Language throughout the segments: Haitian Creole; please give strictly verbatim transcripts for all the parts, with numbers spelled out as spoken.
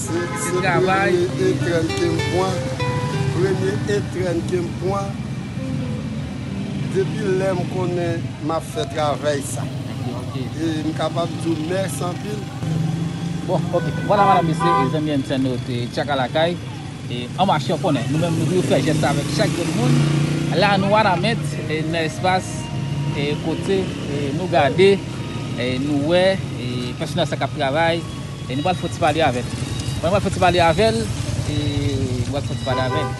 Se, se premye etrenn ke m pran. Premye etrenn ke m pran. Depi lè m konnen m ap fè travay sa. E m kapab di w mèsi anpil. Bon, ok. Vwala, madanm, mesye, e zanmi entènot, e Tchaka Lakay. E an mache, w konnen, nou menm, nou toujou fè jès sa avèk chak grenn moun. La, nou Wanament, e nan espas, e kote, e nou gade, e nou wè, e pèsonaj sa k ap travay, e nou pral fè yon ti pale avè l. Bon, nou pral fè yon ti pale avè l, e nou pral fè yon ti pale avè l.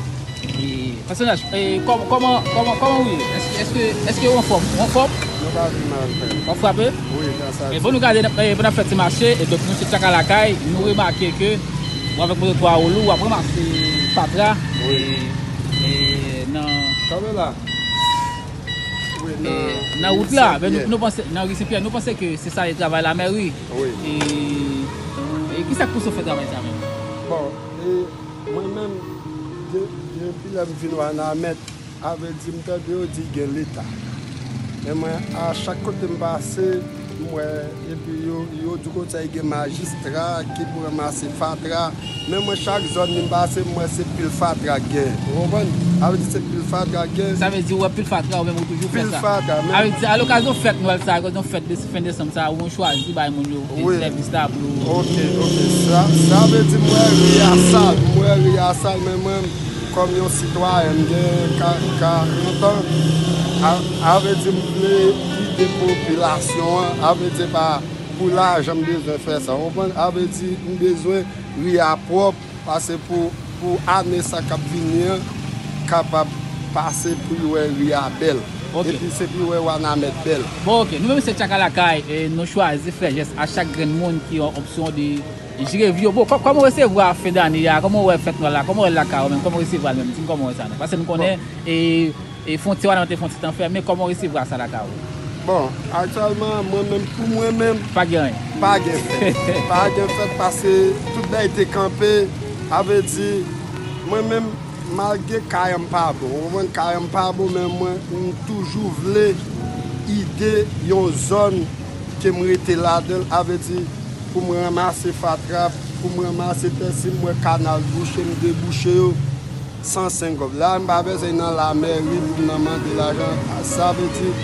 E pèsonaj, e kòm-, kòman, kòman, kòman w ye? Èske, èske, èske w anfòm? Ou anfòm? Nou pa vin mal, frè. W ap frape? Wi, gras a Dye. E bon, nou gade, e bon, n ap fè ti mache, e donk nou se Tchaka Lakay, nou remake ke ou avèk moto twa wou, w ap ranmase fatra, e, e nan, kanpe la. Wi, e nan, nan wout la, men nou, nou panse, nan ri Sen Pyè, nou panse ke se sa e travay lamèri. Wi. E, e kisa k pouse w fè travay sa menm? Bon, e mwen menm, de-, depi lè m vin Wanament, a vle di, m tande yo di gen Leta. Men mwen, a chak kote m pase, m wè, epi yo, yo di konsa gen majistra ki pou ranmase fatra. Men mwen, chak zòn m pase, m wè se pil fatra k gen. Ou konprann? A vle di, se pil fatra k gen. Sa vle di, ou wè pil fatra, ou menm ou toujou fè sa. Pil fatra, men a vle di, a lokazyon fèt Nwèl sa, a lokazyon fèt de fen desanm sa, ou menm chwazi bay moun yo, e sèvis la pou yo. Ok, ok. Sa, sa vle di, m wè ri a sal, m wè ri a sal, men mwen, kòm yon sitwayen, m gen ka-, karant an, a, a vle di m vle ide popilasyon an, a vle di pa pou lajan m bezwen fè sa, w konprann? A vle di m bezwen ri a pwòp, pase pou, pou ane sa k ap vini an, kapab pase pou yo wè ri a bèl. Ok. Epi se pou yo wè Wanament bèl. Bon, ok. Nou menm se Tchaka Lakay, e nou chwazi fè jès a chak grenn moun ki yon opsyon de jere vi yo. Bon, kò-, kòman w resevwa fen dane a? Kòman w wè fèt Nwèl la? Kòman w wè l lakay ou menm? Kòman w resevwa l menm? Di m kòman w wè sa non. Pase nou konnen, e, e fwontyè Wanament te fè yon ti tan fèmen. Kòman w resevwa sa lakay ou? Bon, aktyèlman, mwen menm, pou mwen menm, pa gen anyen. Pa gen fèt. Pa gen fèt pase tout bagay te kanpe. A vle di, mwen menm, malgre kay an pa bon, ou konprann, kay an pa bon, men mwen, m toujou vle ide yon zòn ke m rete ladan l, a vle di, pou m ranmase fatra, pou m ranmase tè, si m wè kanal bouche, m debouche yo san senk kòb. La, m pa bezwen nan lamèri pou m nan mande lajan. Sa vle di,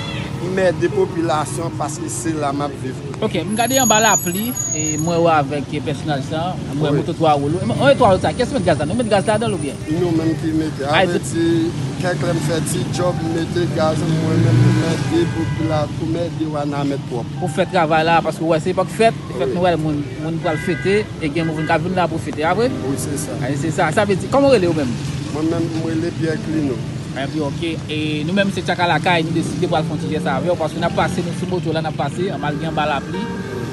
m ede popilasyon paske se la m ap viv. Ok, m gade anba lapli, e mwen wè avèk pèsonaj sa, mwen moto twa wou. Mwen twa wou sa, kiyès ki met gaz la? Nou met gaz ladan l oubyen? Nou menm ki mete. A vle di, kèk lè m fè ti djòb, m mete gaz, mwen menm pou m ede popila-, pou m ede Wanament pwòp. Pou fè travay la, paske w wè se epòk fèt, fèt Nwèl, moun, moun pral fete, e gen moun k ap vin la pou fete, a vre? Wi, se sa. A, se sa. Sa vle di, kòman w rele w menm? Mwen menm, m rele Pierre Clino. Epi, ok. E nou menm, se Tchaka Lakay, nou deside pral fè yon ti jès avè w, paske n ap pase, nou sou moto la, n ap pase, anba, gen anba lapli,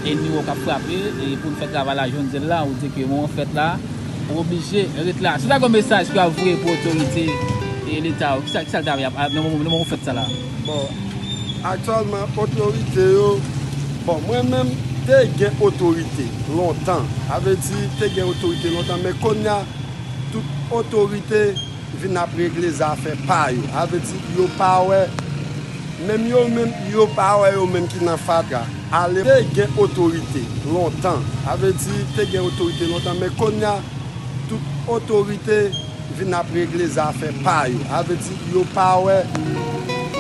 e ni wè w k ap frape, e pou n fè travay la, jan w di l la, ou di ke moman fèt la, ou oblije ret la. Si w ta gen yon mesaj pou w ap voye pou otorite e Leta yo, kisa, kisa l ta vle ap, ap, nan moman, nan moman fèt sa la? Bon, aktyèlman, otorite yo, bon, mwen menm, te gen otorite lontan. A vle di, te gen otorite lontan, men kounye a, tout otorite vin ap regle zafè pa yo. A vle di, yo pa wè, menm yo menm, yo pa wè yo menm ki nan fatra. Ale, te gen otorite lontan. A vle di, te gen otorite lontan, men kounye a, tout otorite vin ap regle zafè pa yo. A vle di, yo pa wè,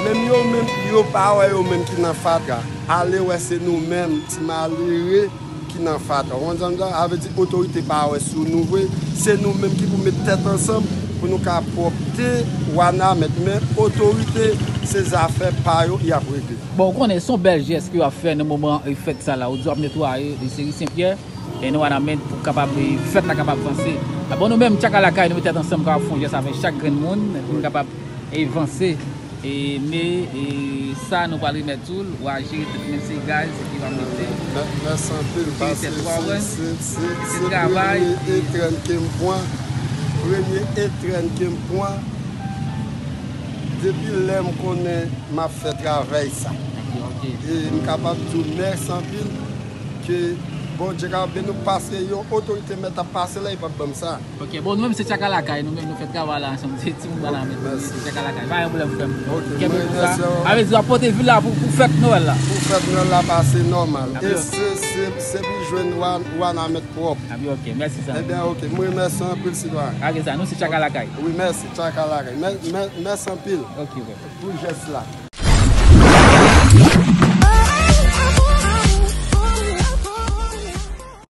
menm yo menm, yo pa wè yo menm ki nan fatra. Ale wè se nou menm, ti malere, ki nan fatra. Ou konprann sa m di w? A vle di otorite pa wè sou nou vre. Se nou menm ki pou met tèt ansanm pou nou ka pwòpte Wanament. Men otorite, se zafè pa yo y ap regle. Bon, ou konnen, se yon bèl jès ke w ap fè nan moman, e, fèt sa la. Ou di w ap netwaye, e, seri Sen Pyè, e, nan Wanament pou kapab, e, fèt la kapab vanse. A, bon, nou menm, Tchaka Lakay, nou met tèt ansanm, kapab fè yon jès avèk chak grenn moun, pou nou kapab, e, vanse. E, men, e, sa nou pral remèt ou l, w a jere tèt, menm se gaz ki w ap mete. Mè-, mèsi anpil, paske se, se, se, se premye etrenn ke m pran, premye etrenn ke m pran, depi lè m konnen m ap fè travay sa. E m kapab di w mèsi anpil ke Bondye ka beni w, paske yon otorite mèt ap pase la, li p ap ban m sa. Ok, bon, nou menm se Tchaka Lakay, nou menm nou fè travay la ansanm, se timoun Wanament, nou se Tchaka Lakay. Pa gen pwoblèm, frè m. Ok, Kenbe mwen pou sa. Remèsye w. Sa vle di w ap pote vil la pou, pou fèt Nwèl la. Pou fèt Nwèl la pase nòmal. Abi, E ok. se, se, se pou jwenn Wa- Wanament pwòp. Abi, ok, mèsi sa. Ebyen, ok, mwen remèsye anpil sitwayen. Ake sa, nou se Tchaka Lakay. Wi, mèsi, Tchaka Lakay. Mè- mè- Mèsi anpil Ok, frè. Pou jès la.